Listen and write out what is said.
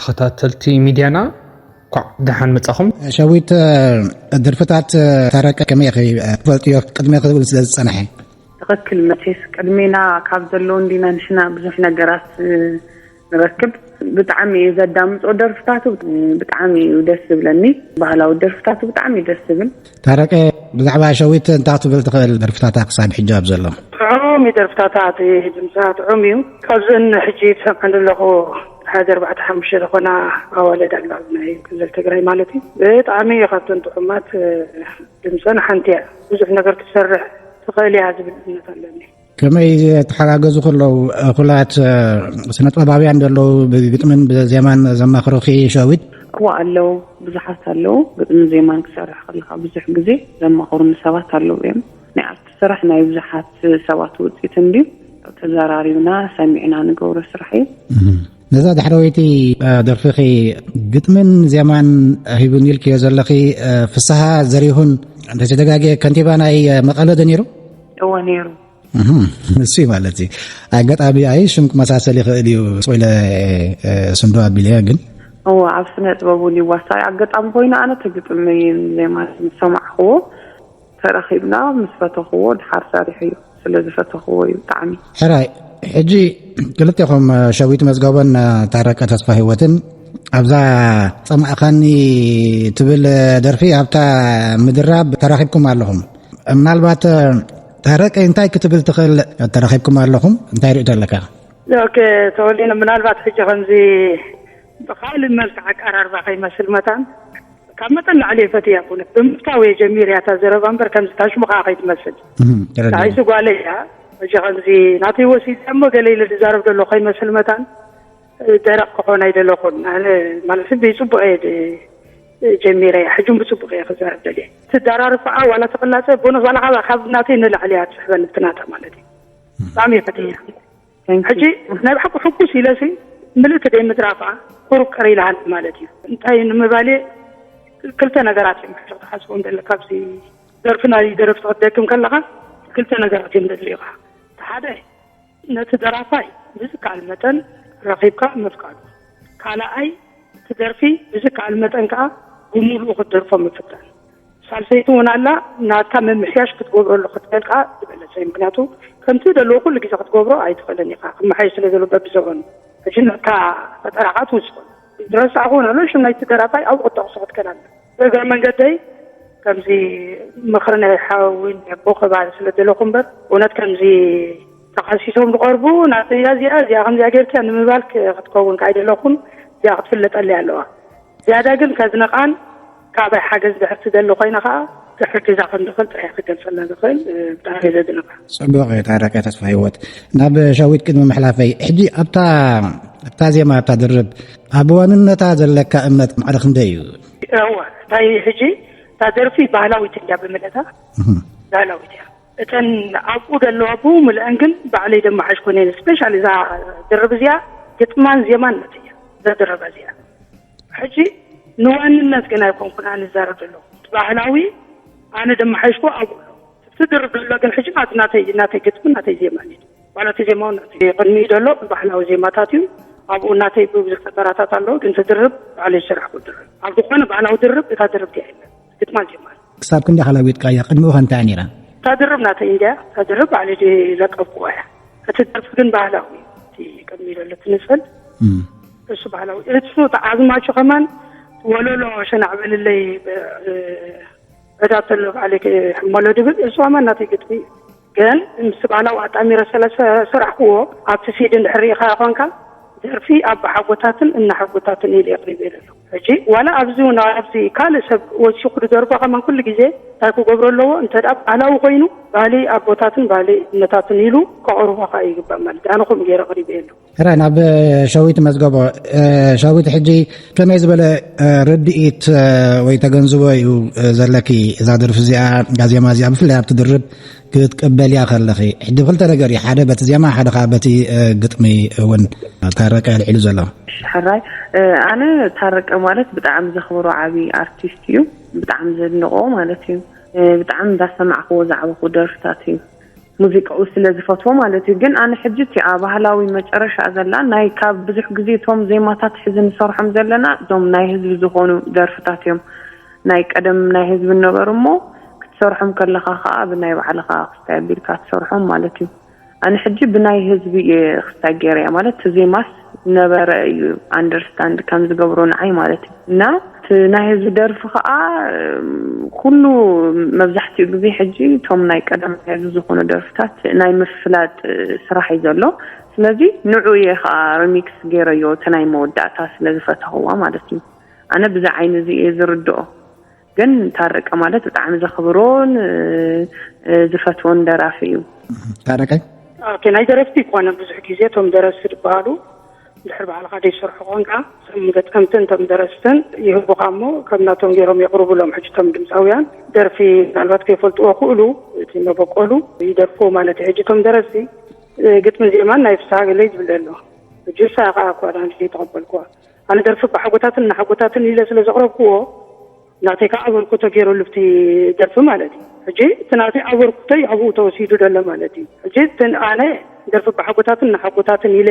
ተኸታተልቲ ሚድያና፣ ኳዕ ደሓን መጻኹም። ሸዊት፣ ደርፍታት ታረቀ ከመይ ኢኺ ትፈልጥዮ? ቅድመ ክብል ስለ ዝጸንሐ። ትኽክል። መቼስ ቅድሜና ካብ ዘለዉ እንዲና ንሕና ብዙሕ ነገራት ንረክብ። ብጣዕሚ እዩ ዘዳምጾ ደርፍታቱ፣ ብጣዕሚ እዩ ደስ ዝብለኒ። ባህላዊ ደርፍታቱ ብጣዕሚ እዩ ደስ ዝብል። ታረቀ፣ ብዛዕባ ሸዊት እንታይ ክትብል ትኽእል? ደርፍታታ ክሳብ ሕጂ ኣብ ዘሎ። ጥዑም እዩ ደርፍታታ፣ እቲ ድምፃ ጥዑም እዩ። ካብዘን ሕጂ ዝሰምዐን ዘለኹ ሓደ ኣርባዕተ ሓሙሽተ ዝኾና ኣዋልድ ኣለዋ፣ ናይ ክልል ትግራይ ማለት እዩ። ብጣዕሚ እዩ ካብተን ጥዑማት ድምፀን ሓንቲ እያ። ብዙሕ ነገር ክትሰርሕ ትኽእል እያ ዝብል እምነት ኣለኒ። ከመይ ተሓጋገዙ ከለዉ እኹላት ስነ ጥበባውያን ዘለዉ ብግጥምን ብዜማን ዘማኽሩኺ ሸዊት? እዋ ኣለዉ፣ ብዙሓት ኣለዉ። ግጥምን ዜማን ክሰርሕ ከለኻ ብዙሕ ግዜ ዘማኽሩኒ ሰባት ኣለዉ እዮም። ናይ ኣርት ስራሕ ናይ ብዙሓት ሰባት ውፅኢት እንድዩ። ተዘራሪብና ሰሚዕና ንገብሮ ስራሕ እዩ። እም። ነዛ ዳሕረወይቲ እ፣ ደርፍኺ ግጥምን ዜማን ሂቡኒ ኢልክዮ ዘለኺ፣ እ፣ ፍስሃ ዘሪሁን እንተተጋግየ ከንቲባ ናይ፣ እ፣ መቐለ ዶ ነይሩ? እወ ነይሩ። እህ፣ እሱ እዩ ማለት እዩ። ኣጋጣሚ ኣይ ሽም ክመሳሰል ይኽእል እዩ። ስቆ ኢለ፣ እ፣ ስንዶ ኣቢለ ግን። እወ፣ ኣብ ስነ ጥበብ እውን ይዋሳእ። ኣጋጣሚ ኮይኑ ኣነ እቲ ግጥሚ ዜማ ዝሰማዕክዎ ተራኺብና ምስ ፈተኽዎ ድሓር ሰሪሐዮ። ስለ ዝፈተኽዎ እዩ ብጣዕሚ። ሕራይ፣ ሕጂ ክልቴኹም፣ እ፣ ሸዊት መዝገቦን፣ እ፣ ታረቀ ተስፋ ህይወትን ኣብዛ ጸማእኻኒ ትብል ደርፊ ኣብታ ምድራብ ተራኺብኩም ኣለኹም። ምናልባት፣ እ፣ ታረቀ እንታይ ክትብል ትኽእል? ተራኺብኩም ኣለኹም፣ እንታይ ርእይቶ ኣለካ? ኦኬ፣ ተወሊነ ምናልባት ሕጂ ከምዚ ብኻልእ መልክዕ ኣቀራርባ ከይመስል መታን ካብ መጠን ላዕሊ እየ ፈትያ። ብእውነት ብምፍታው እየ ጀሚርያ እታ ዘረባ እምበር ከምዚ ታሽሙ ከዓ ከይትመስል። እህ፣ ተረዲኤ። ንዓይሲ ጓለይ እያ። ሕጂ ከምዚ ናተይ ወሲድያ እሞ ገለ ኢለ ዝዛረብ ዘሎ ከይመስል መታን፣ እ፣ ደረቕ ክኾን ኣይደለኹን። ኣነ ማለት ብፅቡቕ እየ ድ-፣ ጀሚረያ። ሕጂ እውን ብፅቡቕ እየ ክዛረብ ደልየ። ትደራርብ ከዓ ዋላ ትቕላፀ ቦኖስ ዋላ ካብ፣ ካብ ናተይ ንላዕሊ እያ ትስሕበኒ ብትናታ ማለት እዩ። ብጣዕሚ እየ ፈትያ። Thank you። ሕጂ ናይ ብሓቂ ሕጉስ ኢለሲ ምልእቲ ደይ ምድራፋ ቁሩብ ቅር ኢላሃኒ ማለት እዩ። እንታይ ንምባል እየ፣ ክልተ ነገራት እዮም ሕጂ ክትሓስቦም ዘለካ። ኣብዚ ደርፊ ናይ ደረፍቲ ክትደግም ከለኻ ክልተ ነገራት እዮም ዘድልዩኻ። እቲ ሓደ ነቲ ደራፋይ ብዝከኣል መጠን ረኺብካ ምፍቃዱ። ካልኣይ እቲ ደርፊ ብዝከኣል መጠን ከዓ ብምሉኡ ክትደርፎ ምፍታን። ሳልሰይቲ እውን ኣላ፣ ናትካ ምምሕያሽ ክትገብረሉ ክትክእል ከዓ ዝበለጸ እዩ። ምክንያቱ ከምቲ ደለዎ ኩሉ ግዜ ክትገብሮ ኣይትኽእልን ኢኻ፣ ክመሓየሽ ስለ ዘለዎ በብዘበኑ። ሕጂ ናትካ ፈጠራኻ ትውስኸሉ። ዝረሳዕኹ እውን ኣሎ፣ ሽም ናይቲ ደራፋይ ኣብኡ ክትጠቕሶ ክትክእል ኣለ። ብእግረ መንገደይ ከምዚ ምኽሪ ናይ ሓዊ ኣቦ ከባቢ ስለ ዘለኹ እምበር፣ እውነት ከምዚ ተኻሲሶም ዝቐርቡ ናተያ እዚኣ፣ እዚኣ ከምዚኣ ጌርክያ ንምባል ክ-፣ ክትከውን ከዓ ኣይደለኹን፣ እዚኣ ክትፍለጠለይ ኣለዋ። ዝያዳ ግን ከድንቓን ካባይ ሓገዝ ድሕር ትደሊ ኮይና ከዓ ክሕግዛ ከም ዝኽእል ጥራሕ ክገልጸልና ዝኽእል፣ እ፣ ብጣዕሚ እየ ዘድንቓ። ጽቡቕ እዩ ታረቀ ተስፋ ህይወት። ናብ ሸዊት ቅድሚ ምሕላፈይ፣ ሕጂ ኣብታ፣ ኣብታ ዜማ፣ ኣብታ ድርብ፣ ኣብ ዋንነታ ዘለካ እምነት ማዕረ ክንደይ እዩ? እወ፣ እንታይ ሕጂ እታ ደርፊ ባህላዊት እያ ብምልእታ፣ እህ። ባህላዊት እያ። እተን ኣብኡ ዘለዋ ብምልአን ግን ባዕለይ ደመሓሽ ኮነ እየ። ስፔሻሊ እዛ ድርብ እዚኣ ግጥማን ዜማን ናተይ እያ፣ እዛ ድርብ እዚኣ። ሕጂ ንዋንነት ግን ኣይኮንኩን ኣነ ዝዛረብ ዘለኹ። እቲ ባህላዊ ኣነ ደመሓሽኮ ኣብኡ ኣሎ። እቲ ድርብ ዘሎ ግን ሕጂ ናት-፣ ናተይ፣ ናተይ ግጥሚ ናተይ ዜማ እዩ። ዋላ እቲ ዜማ እውን ናተይ ቅድሚኡ ዘሎ ባህላዊ ዜማታት እዩ። ኣብኡ ናተይ ብዙሕ ፈጠራታት ኣለዎ፣ ግን እቲ ድርብ ባዕለይ ዝሰራሕኩ ድርብ። ኣብ ዝኾነ ባህላዊ ድርብ እታ ድርብ እያ የለን። ግጥማን ዜማን። ክሳብ ክንደይ ሓላዊጥካያ? ቅድሚኡ ከ እንታይ ነይራ? እታ ድርብ ናተይ እንድያ፣ እታ ድርብ ባዕለይ ድየ ለቀብኩዋ እያ። እቲ ደርፊ ግን ባህላዊ እዩ። እቲ ቅድሚ ዘሎ እቲ ንጽል፣ እም። እሱ ባህላዊ። እሱ ተዓዝማቹ ከማን ወለሎ ሸናዕ በልለይ፣ ብ-፣ ዕዳ ተሎ ባዕለይ ክሕመሎ ድብል፣ እሱ ከማን ናተይ ግጥሚ እዩ። ግን ምስ ባህላዊ ኣጣሚረ ስለ ሰ-፣ ሰራሕክዎ፣ ኣብቲ ሲዲ እንድሕር ርኢኻ ኮንካ፣ ደርፊ ኣቦሓጎታትን እናሓጎታትን ኢለ ኣቕሪበ ኣለኹ። ሕጂ ዋላ ኣብዚ እውን ኣብዚ ካልእ ሰብ ወሲኹ ዝደርፎ ከማን ኩሉ ግዜ እንታይ ክገብሮ ኣለዎ? እንተ ደኣ ባህላዊ ኮይኑ፣ ባህሊ ኣቦታትን ባህሊ እነታትን ኢሉ ከቕርቦ ከኣ ይግባእ ማለት እዩ። ኣነ ከምኡ ገይረ ኣቕሪበ ኣለኹ። ሕራይ ናብ ሸዊት መዝገቦ። እ፣ ሸዊት፣ ሕጂ ከመይ ዝበለ፣ እ፣ ርድኢት፣ እ፣ ወይ ተገንዝቦ እዩ፣ እ፣ ዘለኪ እዛ ደርፊ እዚኣ፣ እዛ ዜማ እዚኣ፣ ብፍላይ ኣብቲ ድርብ ክትቅበልያ ከለኺ? ሕጂ ብክልተ ነገር እዩ፣ ሓደ በቲ ዜማ፣ ሓደ ከዓ በቲ፣ እ፣ ግጥሚ እውን ታረቀ ኣልዒሉ ዘሎ። እሺ፣ ሕራይ፣ እ፣ ኣነ ታረቀ ማለት ብጣዕሚ ዘኽብሮ ዓቢ ኣርቲስት እዩ፣ ብጣዕሚ ዘድንቆ ማለት እዩ። እ፣ ብጣዕሚ እንዳሰማዕክዎ ዝዓበኹ ደርፍታት እዩ። ሙዚቃኡ ስለ ዝፈትዎ ማለት እዩ። ግን ኣነ ሕጂ እቲኣ ባህላዊ መጨረሻ ዘላ ናይ ካብ ብዙሕ ግዜ እቶም ዜማታት ሕዚ ንሰርሖም ዘለና እዞም ናይ ህዝቢ ዝኾኑ ደርፍታት እዮም። ናይ ቀደም ናይ ህዝቢ ነበሩ እሞ ክትሰርሖም ከለኻ ከዓ ብናይ ባዕልኻ ክስታይ ኣቢልካ ትሰርሖም ማለት እዩ። ኣነ ሕጂ ብናይ ህዝቢ እየ ክስታይ ገይረያ ማለት እቲ ዜማስ ነበረ እዩ ኣንደርስታንድ ከም ዝገብሮ ንዓይ ማለት እዩ። እና እቲ ናይ ህዝቢ ደርፊ ከዓ ኩሉ መብዛሕትኡ ግዜ ሕጂ እቶም ናይ ቀደም ናይ ህዝቢ ዝኾኑ ደርፍታት ናይ ምፍላጥ ስራሕ እዩ ዘሎ። ስለዚ ንዑ እየ ከዓ ሪሚክስ ገይረዮ እቲ ናይ መወዳእታ ስለ ዝፈተኽዋ ማለት እዩ። ኣነ ብዚ ዓይኒ እዚ እየ ዝርድኦ። ግን ታረቀ ማለት ብጣዕሚ ዘኽብሮን ዝፈትዎን ደራፊ እዩ። ታረቀኝ ኦኬ፣ ናይ ደረፍቲ ይኮነ ብዙሕ ግዜ እቶም ደረስቲ ዝበሃሉ ድሕር ባዕልካ ዘይሰርሑ ኮንካ እቶም ገጠምትን እቶም ደረስትን ይህቡካ እሞ ከም ናቶም ገይሮም የቅርቡሎም። ሕጂ እቶም ድምፃውያን ደርፊ ምናልባት ከይፈልጥዎ ክእሉ እቲ መበቆሉ ይደርፍዎ ማለት እዩ። ሕጂ እቶም ደረስቲ ግጥሚ ዜማን ናይ ፍስሃ ገለይ ዝብል ኣሎ። ሕጂ ንሳ ከዓ እኳ ዳንስ ተቐበልኩዋ። ኣነ ደርፊ ብሓጎታትን ንሓጎታትን ኢለ ስለ ዘቕረብኩዎ ናተይ ከዓ ኣበርክቶ ገይረሉ ብቲ ደርፊ ማለት እዩ። ሕጂ እቲ ናተይ ኣበርክቶይ ኣብኡ ተወሲዱ ዘሎ ማለት እዩ። ሕጂ እቲ ኣነ ደርፊ ብሓጎታትን ንሓጎታትን ኢለ